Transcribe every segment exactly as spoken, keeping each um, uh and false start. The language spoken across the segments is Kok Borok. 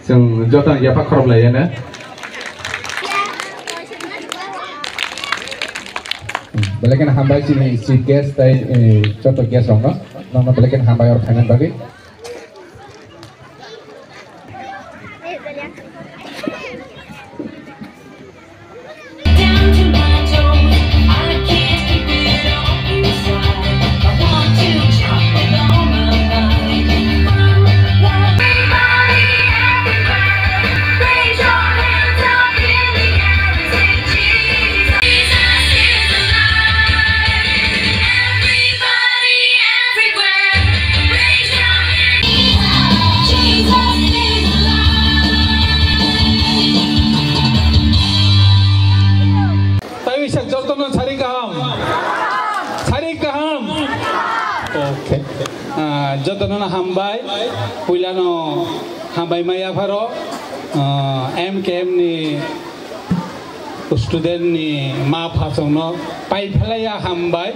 Chwng joto yapha khorok lai ene. Belai kheno hambai chini chief guest tai, eh, joto guest rokno. Nokno belai kheno hambai oro phainani bagwi. Taiwisa jotono sari kaham. Sari kaham. Okay. Ah, jotono hambai. Puilano hambai maya pharo. Ah, M K M ni student ni ma phasongno pai phelaiya hambai.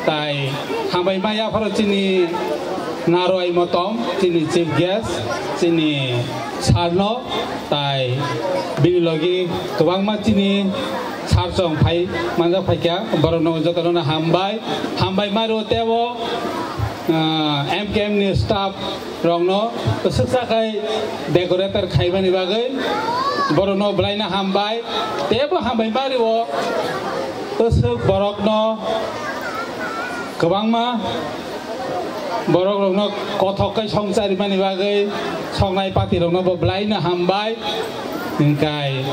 Tai hambai maya pharo chini narwai motom, chini chief guest, chini sarno, tai bini logi kwbangma chini sar chong phai manjak phaikha, borokno jotono hambai, hambai maro tebo, ah, M K M ni staff rokno swksa khai decorator khaimani bagwi borokno bwlaino hambai, tebo hambai mari o swk borokno kwbangma borok rokno kothok khai songcharimani bagwi songnai pati rokno bo bwlaino hambai. Hingkai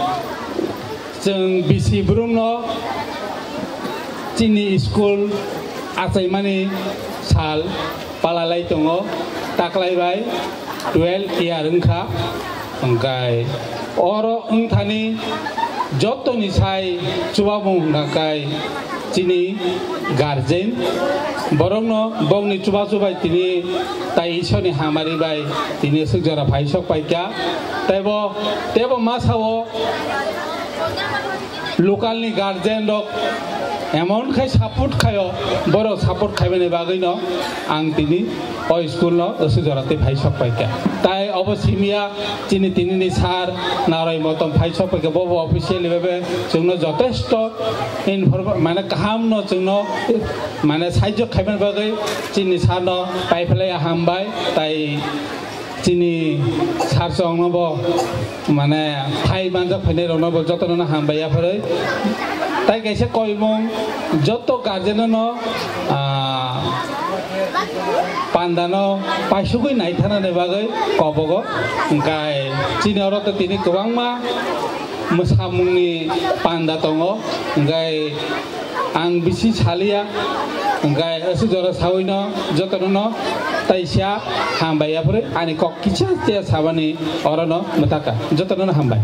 Chwng bisi brumno chini school achaimani sal palalai tongo, taklai bai twelve year wngkha. Hwnkhe oro wngthani jotoni sai chubamung hwnkha khe chini guardian, borokno bongni chubachu bai tini tai Ishorni hamari bai tini aswk jora phai sok paikha. Teibo, teibo ma sao, local ni guardian rok emon khai support khaio, borok support khaimani bagwino ang tini o school no aswk jora tei phai sok paikha. Tai obo simiya chini tini ni sir Naroi Motom phai sok paikha, bobo officially bebe chwngno jotesto inform-, mane kaham no chwngno mane sahajyo khaimani bagwi chini sir no pai phlai hambai, tai chini sir chwngno bo mane phai manjak phainai rokno bo jotono no hambai yapharwi. Tai kaisa koimung joto guardian no, ah, panda no paisugwi naitharnani bagwi kobogo. Hwnkhe chini oro to tini kwbangma mwsamungni panda tongo, hwnkhe ang bisi saliya, hwnkhe aswk jora sawino jotono no taisa hambai yapharwi ani kok kisa tia sabani orono mwtaka. Jotono no hambai.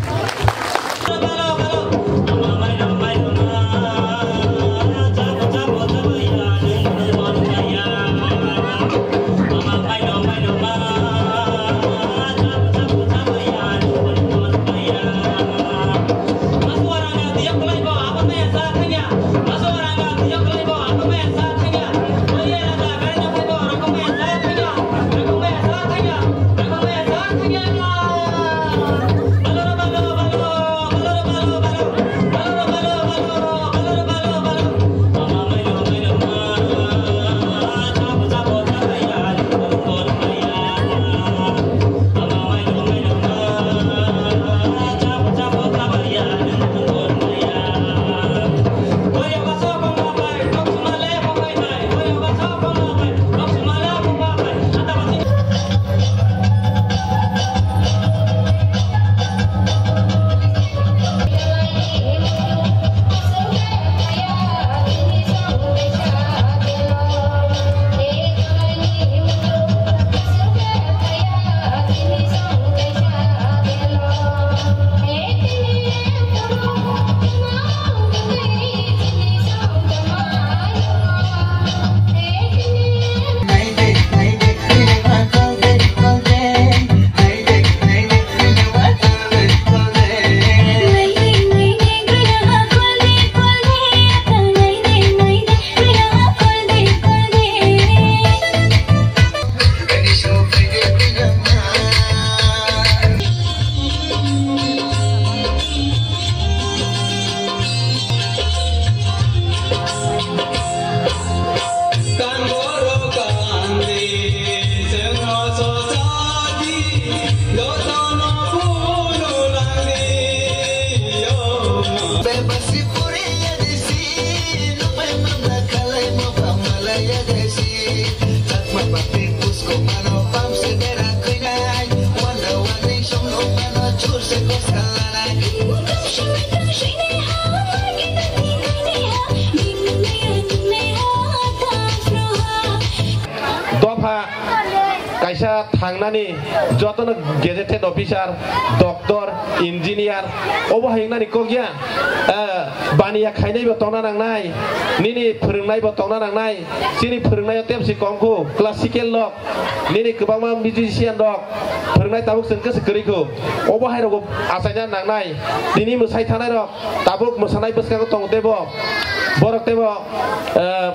Thangnani jotono gazetted officer, doctor, engineer, obo hai wngnani kok ya. Eh, baniya khainaibo tongna nangnai, nini phwrwngnaibo tongna nangnai. Chini phwrwngnaio tebsi kom kho, classical rok, nini kwbangma musician rok phwrwngnai tabuk chwng khe se kwrwi kho. Obo hai rokbo achaina nangnai. Tini mwsai thanai rok tabuk mwsanai bwskango tongo tebo. Borok tebo, eh,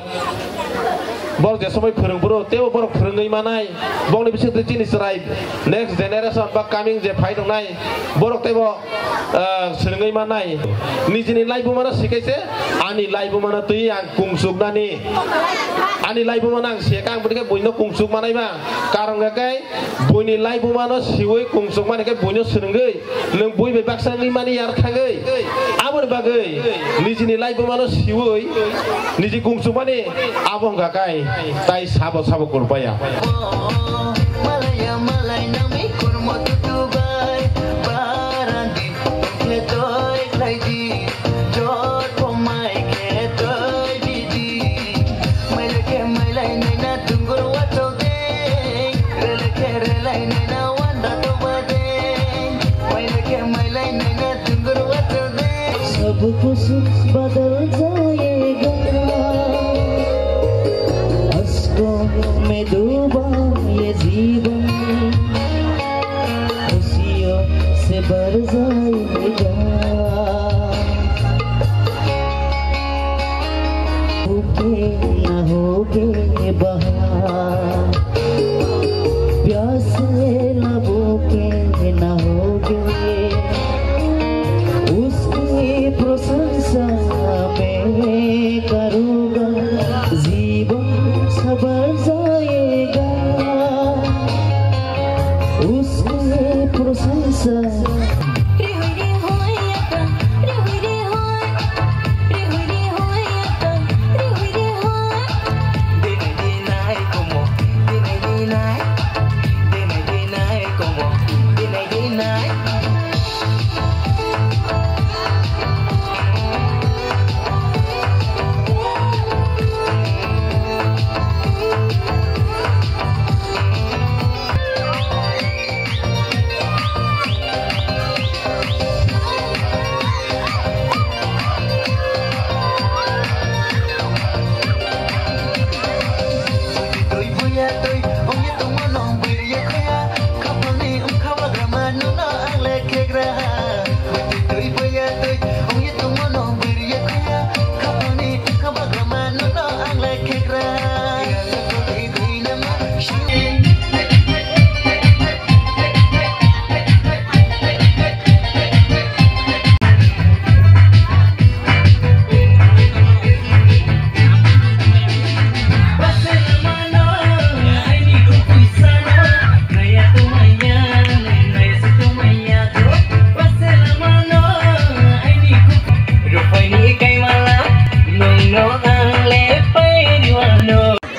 borok je somoi phwrwng phuru tebo borok phwrwngwi manai. Bongni bisingtwi chini chwrai next generation ba coming je phai tongnai borok tebo, ah, swrwngwi mannai. Nijini laibumano sikaise, ani laibumano twi ang kungsuknani. Ani laibumano ang seka, ang bwdikhe buino kungsuk manaiba. Karon hwnkhe buini laibumano siwi kungsukmani khe buino swrwngwi nwng bui bai baksa wngwi mani yar thangwi. Aboni bagwi nijini laibumano siwi niji kungsukmani abo hwnkha kai tai sabo sabo kurpaya. Malaya malai nami kurmo tutu bai, barandi khe toi khlai di, jor pomai khe toi di di. Mailai khe mailai naina dungur wato de, relai khe relai naina wanda to ba de. Mailai khe mailai naina dungur wato de. सब कुछ बदल जाएगा, अश्कों में डूबा ये जीवन, खुशियों से भर जाएगा। होके ना होके बहा, प्यासे लबों के ना होगे, उसकी प्रशंसा मैं करूँगा, जीवन सवर जाएगा, उसकी प्रशंसा।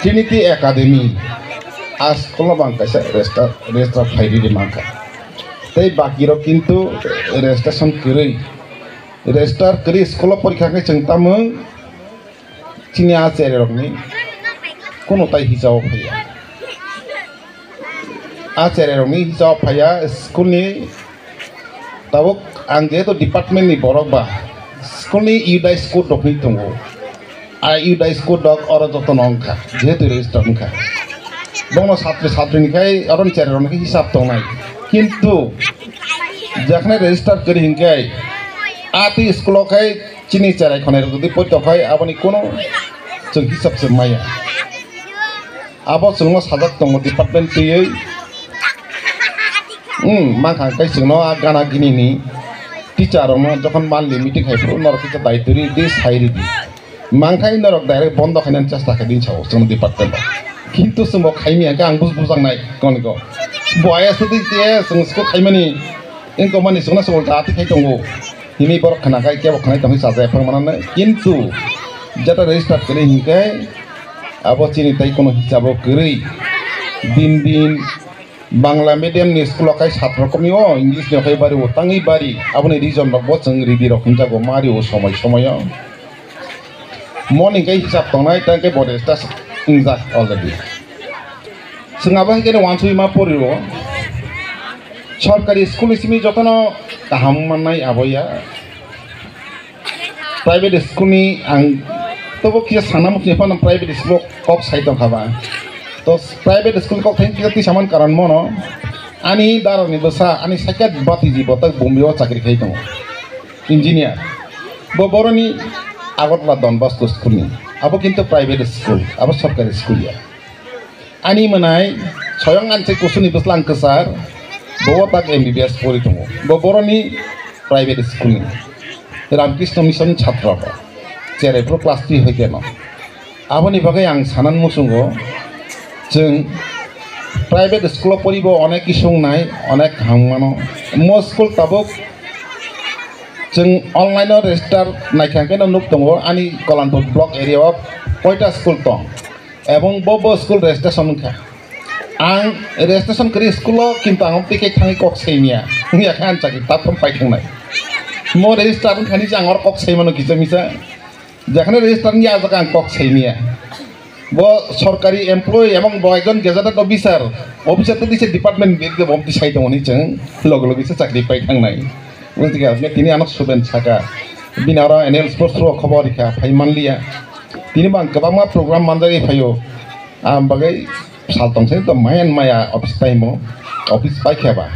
Trinity Academy, a school-o bang kaisa register, register khlai ridi mankha. Tei bakirok kintu registration kwrwi. Register kwrwi school-o porikha khe chwng tamung chini a chererokni kuno tai hisao phaiya. A chererokni hisao phaiya school-ni. Tabuk ang jehetu department-ni borok ba school-ni UDAI code rok hinwi tongo. A UDAI code rok oro jotono wngkha, jehetu register wngkha. Bono satri satri ni khai oro ni cherai rok ni khai hisab tongnai. Kintu jekhne register kwrwi hinkhe a twi school o khai chini cherai khonai rok jodi pori tongkhai aboni kono chwng hisab se maya. Abo chwngno sajak tongo department twiwi. Hmm, mankha hwnkhe chwngno a gana gini ni teacher rokno jokhon monthly meeting hai phuru norok kisa daitwi ridi, sai ridi. Mangthai norok direct bondo khainani chesta khaidi sao chwng department o. Kintu chwngbo khaimya hwnkhe ang bus bujaknai koniko. Bo ayas twi tiye chwng school khaimani wngkokmani chwngno chwng ulta atwi khai tongo. Himwi borok khna khai kebo khnai tongwi chajak phang mananai. Kintu jeta register kwrwi hinkhe abo chini tai kono hisabo kwrwi. Din din Bangla medium ni school o khai satro komio, English ni khai bari o tangwi bari, aboni reason rok bo chwng ridi rok hinjago mari o somoi somoi o. Moni khai hisab tongnai tang khe bo register wngjak already. Chwng abo hai khe uansugwi ma pori o. Sorkari school ni simi jotono kaham mannai abo ya. Private school ni ang tobo kisa sana muchung phano private school o kok sai tong kha ba. To private school kok thang kisa twi saman karon mono. Ani dara ni bwsa, ani sakya bati ji botak Bombay o chakri khai tongo. Engineer. Bo boroni Agartala Don Bosco school ni. Abo kintu private school, abo sorkari school ya. Ani mwnai soyong anchai kusuni bwslang kwchar, bo tak M B B S pori tongo. Bo boroni private school ni. Ramkrishna Mission chhatra bo. Cherai phuru class three hoite no. Aboni bagwi ang sanan muchungo, chwng private school o poribo onek kisung nai, onek kaham mano. Mo school tabuk chwng online o register naikha khe no nuk tongo, ani Kalanpur block area o koita school tong. Ebong bo, bo school registration wngkha. Ang registration kwrwi school o, kintu ang twi khe thangwi kok saimya. Wngya khe ang chakri tatham pai thangnai. Mo register wngkhani je ang oro kok saimano kisa misa. Jekhane register wngya, ah jaga ang kok saimya. Bo sorkari employee ebong bo ekjon gazetted officer, officer twi se department bid bo twi sai tongoni chwng loge loge se chakri pai thangnai. Buji kha, tini ano suben saka. Bini aro annual sports o khobor rikha, phai manliya. Tini bo ang kwbangma program manjagwi phaio. Ang bagwi sal tong sani to mayan maya office time o. Office pai khe ba.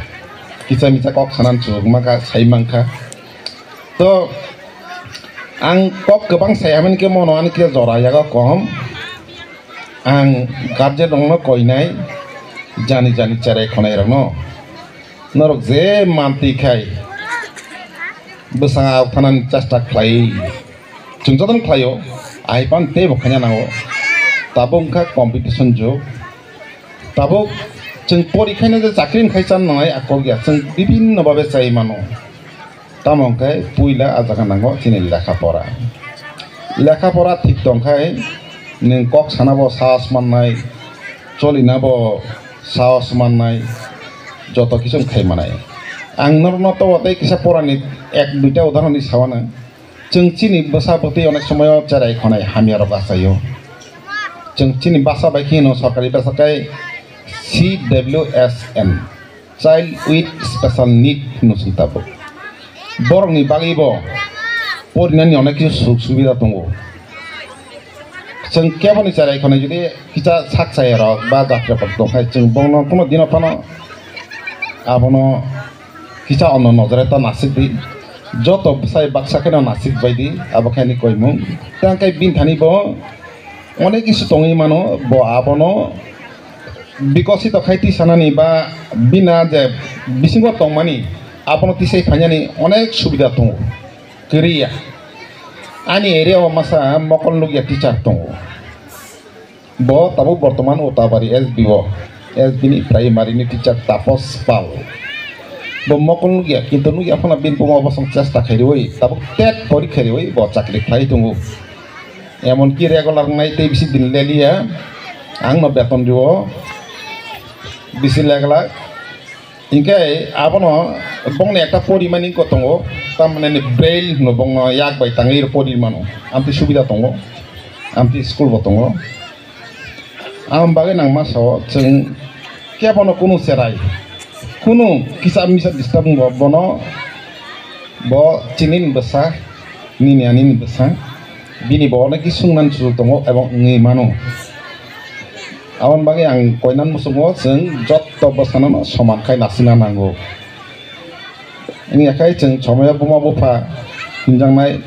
Kisa misa kok sanan chukma kha, sai mankha. To ang kok kwbang sai hamani khe mono ani khe jora yago kom. Ang guardian rokno koinai, jani jani cherai khonai rokno. Norok je manti khai bwsang auk thanani chesta khlai, chwng jotono khlaio, ai pan teibo khaina nango. Tabuk wngkha competition jug. Tabuk chwng pori khaina je chakri wngkhai chan nangnai a kok ya, chwng bibhinno babe chai mano. Tamo hwnkhe puila a jaga nango chini lekha pora. Lekha pora thik tongkhai nwng kok sanabo sahos mannai, cholinabo sahos mannai, joto kisu wngkhai manai. Ang norokno tobo tei kisa porani ek duita udahoron di sawana. Chwng chini bwsa bwtwi onek somoyo cherai khonai hamyarok achaio. Chwng chini basa bai khe hino sorkari basa khe C W S N, Child with Special Need hino chwng tabuk. Borokni bagwibo porinani onek kisa suk subida tongo. Chwng keboni cherai khonai jodi kisa sak chayarok ba jatirok tongkhai chwng bongno kuno dino phano abono kisa ono nojore ta nasik di. Joto bwsai baksa kheno nasik bai di, abo khe ani koimung. Tei hwnkhe bini thani bo onek kisi tongwi mano, bo abono bikosito khai twi sanani ba bina je bisingo tongmani abono tisai phainani onek subida tongo. Kwrwi ya. Ani area o masa mokol nukya teacher tongo. Bo tabuk bortoman Utabari S B o, S B ni primary ni teacher Tapos Pal. Bo mokol nukya, kintu nukya phano bini buma bosong chesta khairwi, tabuk tet porikha riwi bo chakri khlai tongo. Emonki regular wngnai tei bisi din leliya, ang no beton rio, bisi leglak. Hinkhe abono bongni ekta porimani wngkha tongo, tamni braille hino bongno yak bai tangwi pori mano, amtwi subida tongo, amtwi school bo tongo. Aboni bagwi nang ma sao chwng kebono kunu cherai, kunu kisa misa disturb wngbo bono, bo chini bwsa, nini ani ni bwsa, bini bo onek khe sungnan sujuk tongo ebong wngwi mano. Aboni bagwi ang koinan muchungo chwng jotto bwsano soman khai nasina nango. Wngya khai chwng somoyo buma bupha hinjaknai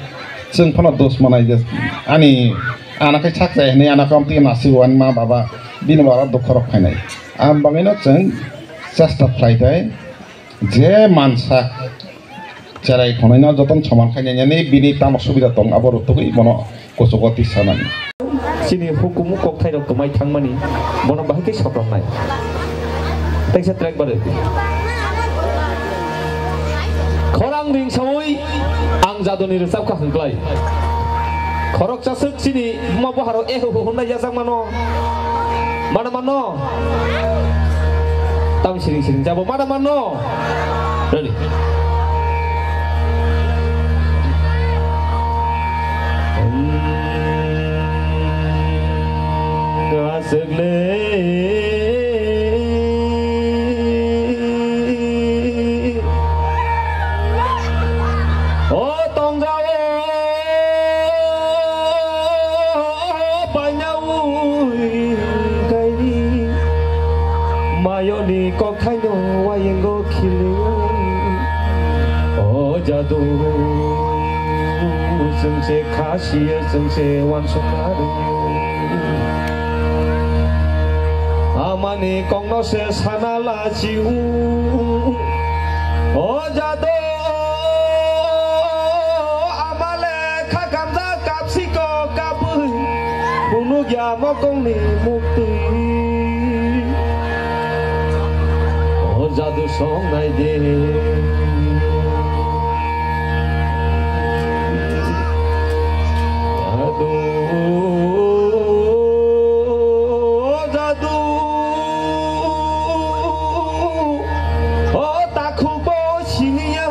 chwng phano dos manai je ani ana khai sak chai hinwi ana khe amtwi nasigo ani ma baba bini bara dukha rok phainai. Aboni bagwino chwng chesta khlai tai. Je mansa cherai khonai no joton soman khai nai nani bini tamo subida tong abo rutugwi bono kuchugo twi sanani. Chini hukumu kokthairok kwmai thangmani bono bahai khe sopramnai. Teisa track bare. Khorang ring saui ang jadoni rwchap kha hwnkhlai. Khoroksa swk chini buma buharok ehu hu hwnlai yachak mano. Mana mano? Tam siring siring jabo mana mano? Ready? Aswk le. Ayoni kokthaino wayengo khili. O jadu, chwng se khasiya, chwng se wansukna rwngyo. Amani kokno se sana lachiu. O jadu, amale kha kamjak kapsiko kabui. Phunukya mokongni muktwi. O jadu songnai de. Jadu, o jadu. O takhuk bo siniya.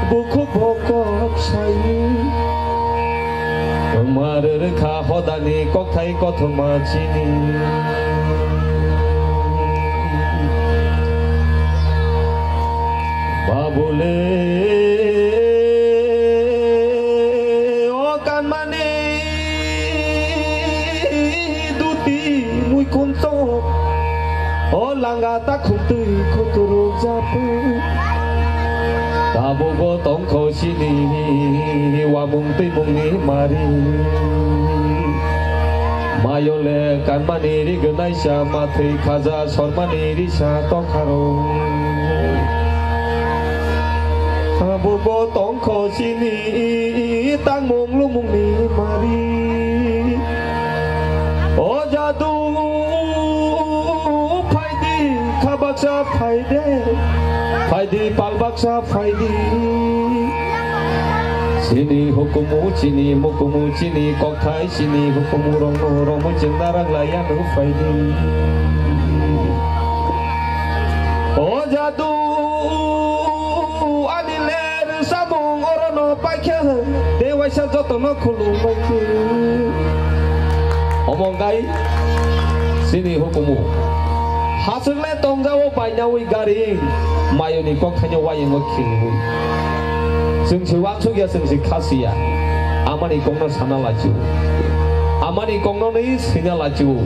Bukhuk bo kok sai. Mar rwkha hodani kokthai kothoma chini. Babule, o kanmani duti muikunto, o langa ta khumtwi khuturuk japu. Tabukbo tongkho chini wamung twimungni mari. Mayole kanmani ri gnaisa mathwi khaja sormani risa tokharo. Tabukbo tongkho chini tangmung lumungni mari. O jadu, phaidi, khabaksa phaide, phaidi, palbaksa phaidi. Chini hukumu, chini mukumu, chini kokthai, chini hukumu rongno, rongmo chengna rang laya no phaidi. O jadu, ani ler samung orono paikha, de waisa jotono khulum baikhe. Omo wngkha chini hukumu. Hasukle tongjago bainawi gari, mayoni kokthaino wayengo khilwi. Chwng se wansukya, chwng se khasiya. Amani kokno sana lachio. Amani kokno ni sina lachio.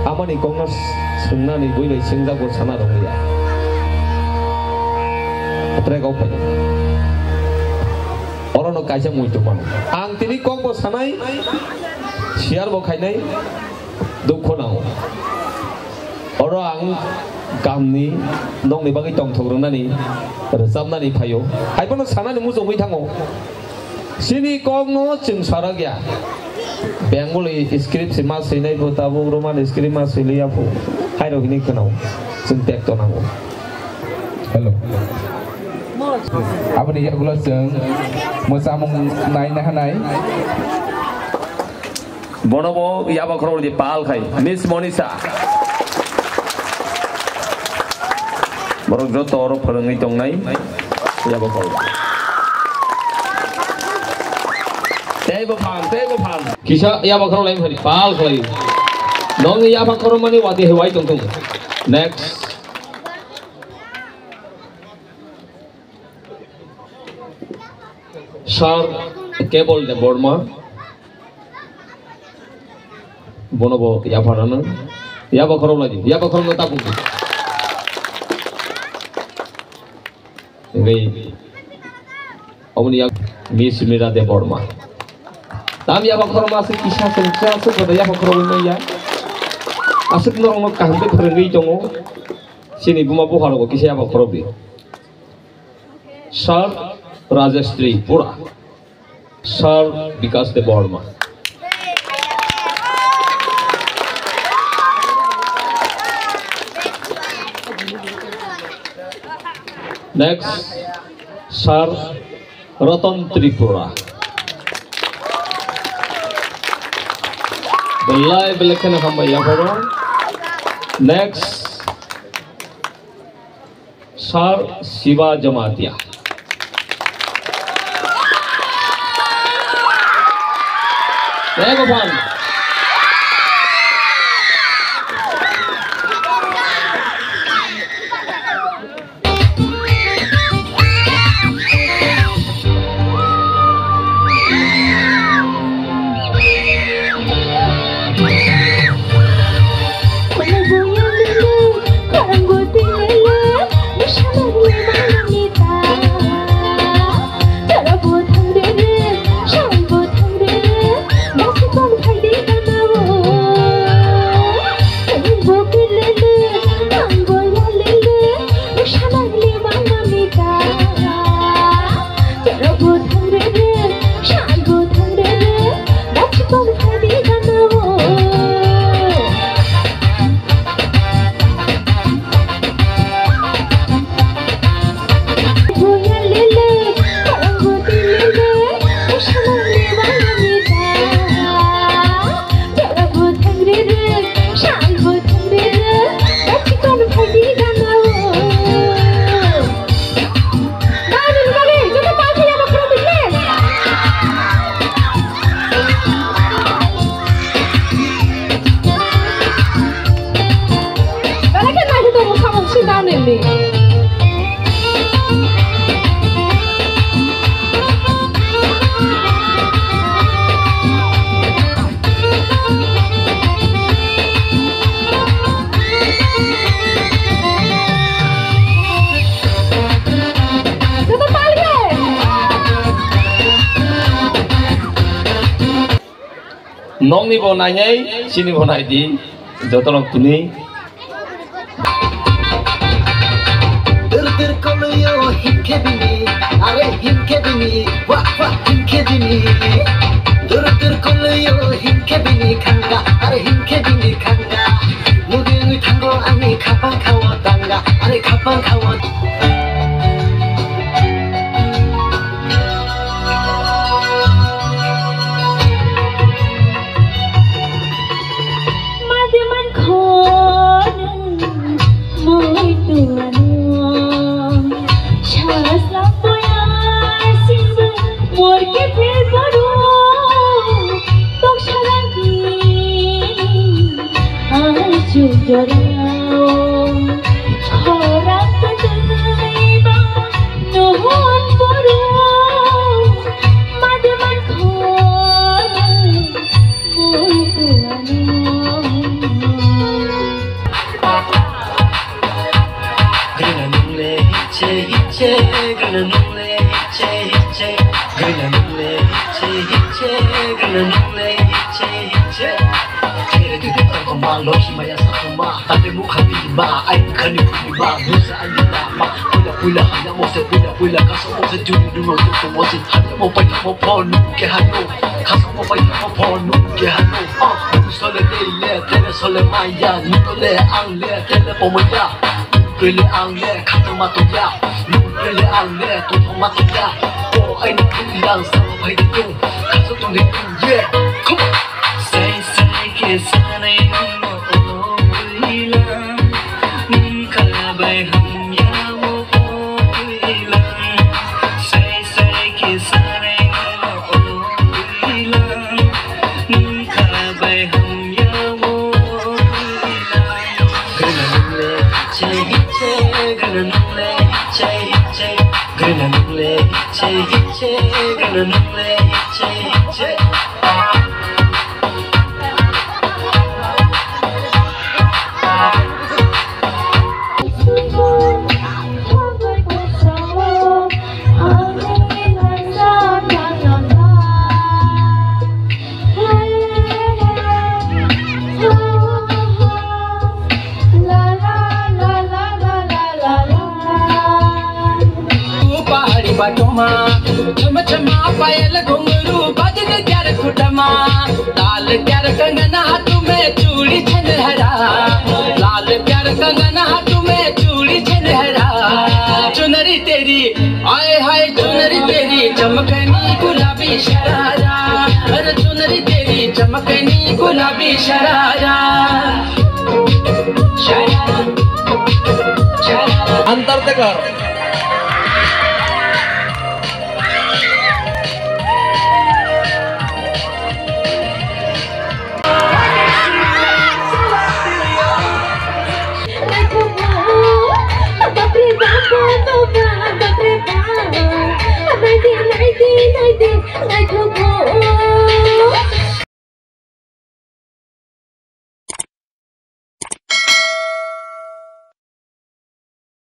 Amani kokno swngnani buino swngjago sana rwngya. Track o phai. Orono kaisa muitu mano. Ang tini kokbo sanai, share bo khainai, dukho nango. Oro ang gamni nokni bagwi tongthok rwnani, rwchapnani phaio. Haiphano sanani muchungwi thango. Chini kokno chwng sarakya. Bengali script se ma swinai bo tabuk Roman script ma swiliya phu. Hairok hini khwnao. Chwng tekto nango. Hello. Aboni yagulo chwng mwsamung naina hanai. Bono bo yaba khoroknwi pal khai, Miss Monisa. Borok joto oro phwrwngwi tongnai yaba khorok. Tei bo phan, tei bo phan. Kisa yaba khorok lai phani pal khlai. Nongni yaba khorok mani wati hewai tongthung. Next. Sir Kebol Debbarma, bono bo yapharano, yaba khorok lai di, yaba khorokno tapung di. Hingke oboni yak Miss Mira Debbarma. Tam yaba khorokma aswk kisa chwng kisa aswk bodo yaba khorokma ya. Aswk norokno kaham khe phwrwngwi tongo. Chini buma bupha rogo kisa yaba khorok di. Sir Rajesh Tripura, Sir Bikash Debbarma. Next, Sir Ratan Tripura. Belai belai kheno hambai yapharo. Next, Sir Shiva Jamatia. Thank you, fam. Nokni bo nainai, chini bo naidi, jotono tini. Dur dur koloyo hinkhe bini, are hinkhe bini, wah wah hinkhe bini. Dur dur koloyo hinkhe bini khanga, are hinkhe bini khanga. Nugwi nugwi thango ani khapang khao danga, are khapang khao. Made man khonung moi tuano. Sala slam boya singbo mor ke phel baro. Tok sarang ki ai chujorao. Khorang tadai ba nohon baro. Made man khonung. Puila puila hanya mo se, puila puila kaso mo se, juni dungo jukto mo se, hanya mo paitamo phone ke hano, kaso mo paitamo phone ke hano. Ah, sole de le, tele sole maya, ni to le ang le, tele pomaya, ni to le ang le, khatang ma to ya, ni to le ang le, to ma to ya. Oh, ai ni to yang sa phai de tu, kaso to de tu, yeah, come on. Sai sai ke sanai mo, oh, puila. Nungka bai hamya o puila, sai sai ke sanai o puila. Nungka bai hamya o puila. Gana nungle che che, gana nungle che che, gana nungle che che, gana nungle che che. Pahari batoma, chama chama payal ghunghru, bajne kyar khutama, lal kyar kangana haath mein chudi chhenhara, lal kyar kangana haath mein chudi chhenhara. Chunari teri, aay haay chunari teri, chamkani gulabi sharara, are chunari teri, chamkani gulabi sharara. Antar Tekar.